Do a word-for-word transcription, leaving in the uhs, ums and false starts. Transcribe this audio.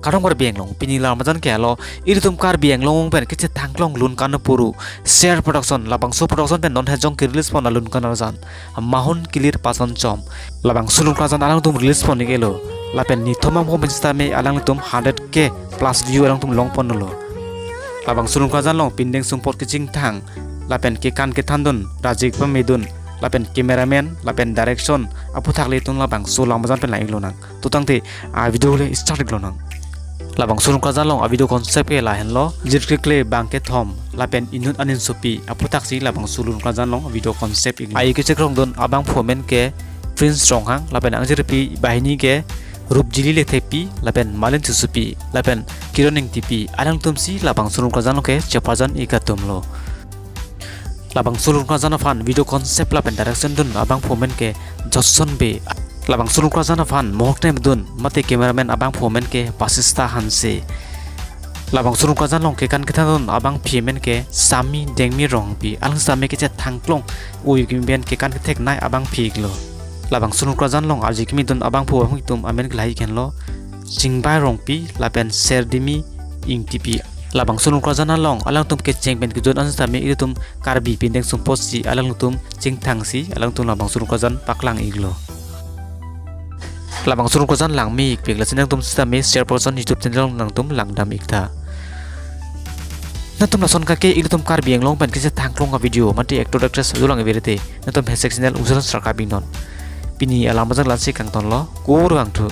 Kardom Karbi Anglong, pini alam arjan ke alo, ilitum Karbi Anglong pen kechethang klong Lunkan Puru, Ser Production, labangso production pen non hejong ke release pon a Lunkan arjan, Mahon Kilir Pason Chom. Labangso Lunkan arjan alangtum release pon ik-elo. Lapen nithom amho pen sitame alangtum hundred K plus view alangtum long ponlo. Labangso Lunkan arjan along pindeng sumpot kechingthang, lapen kekan kethandun, rajik pamedun, lapen cameraman, lapen direction, aphuthak ilitum labangso alam arjan pen lang ik lonang. To tangte a video le start ik lonang. Labangso Lunkan arjan along a video concept ke lahenlo, jirkikle bang kethom, lapen inut aninsopi, aphuthaksi labangso Lunkan arjan along video concept ik. Ai kechekrongdun abangphu amen ke Prince Ronghang, lapen angjirpi banghini ke Rupjili Lethepi, lapen Malin Susupi, lapen Kiron Engtipi, alangtumsi labangso Lunkan arjan along ke cheparjan ik atumlo. Labangso Lunkan arjan aphan video concept lapen direction dun abangphu amen ke Jotson Bey. Labangso Lunkan arjan aphan mohok nemdun mate cameraman abangphu amen ke Basista Hanse. Labangso Lunkan arjan along kekan kethandun abangpi amen ke Sami Dengmi Rongpi. Alang sitame kechethang klong ui kimi pen kekan ketheknei abangpi iklo. Labangso Lunkan arjan along arje kemedun abangphu abangpi atum amen ke lahei henlo, Chingbai Rongpi lapen Serdimi Engtipi. Labangso Lunkan arjan along alangtum kecheng pen kejut an sitame ilitum Karbi pindeng sumpotsi alangtum chingthangsi alangtum labangso Lunkan arjan paklang iklo. Labangso Lunkan arjan langme ikpik, lasi nangtum sitame Ser Production YouTube channel along nangtum langdam iktha. Nangtum lason kake ilitum Karbi Anglong pen kechethang klong a video mate actor actress dolang iverete, nangtum hashtag channel Ujalan Sar Karbi non. Pini alam arjan la-ansi kangtonlo, kurvangthu.